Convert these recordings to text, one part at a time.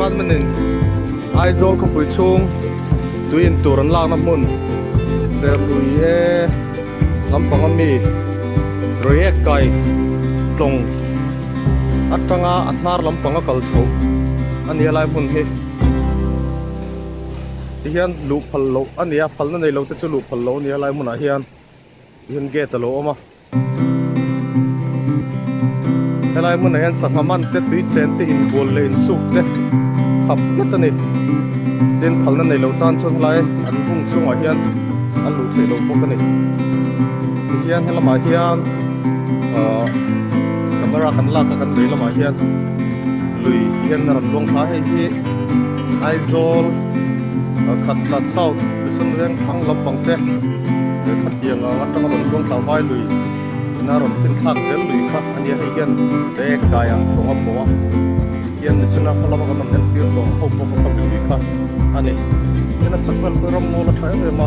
Department in Aizawl khawpui chhung tui in tur an lakna hmun Serlui e lampang ami Reiek kai tlawng atanga a hnar lampang a kal chhoh a nia lai hmun hi tihian luh phal loh a ni a phalna nei lo te chu luh phal loh a nia lai hmunah hian tihian gate a lo awm a. Helai hmunah hian sangha man te tui chen te inbual leh insuk te khap tlat a ni. Tin phalna nei lo tan chuan helai an hung chhungah hian an luh theih loh bawk a ni. Tihian helamah hian ahh camera kan lak a kan lei lamah hian lui hian a rawn luang thla a hei hi Aizawl Khatla South Mission Vengthlang lampang te Khatiang ang atanga rawn luang thla vai lui ina rawn fin thlak zel lui kha a nia hei hian bag kaiah tawng a pawh a tihian nichina hma lama kan rawn entir tawh ho pawh kha khami lui kha a ni tin a chak vel pawh ramngaw la tha em em a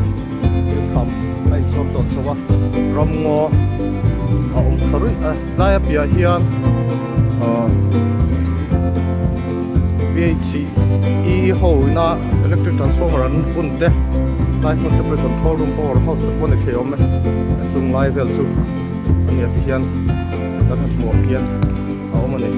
thil tham a inchawm tawh chho a ramngaw a awm tha ruih a tlai a piah hian ahh PHE ho ina electric transformer an bun te tlai hmun te pawh hi control room power house te pawh a ni thei awm e a chung lai vel chu a nia ti hian kan han hmuh ang hian a awm a ni.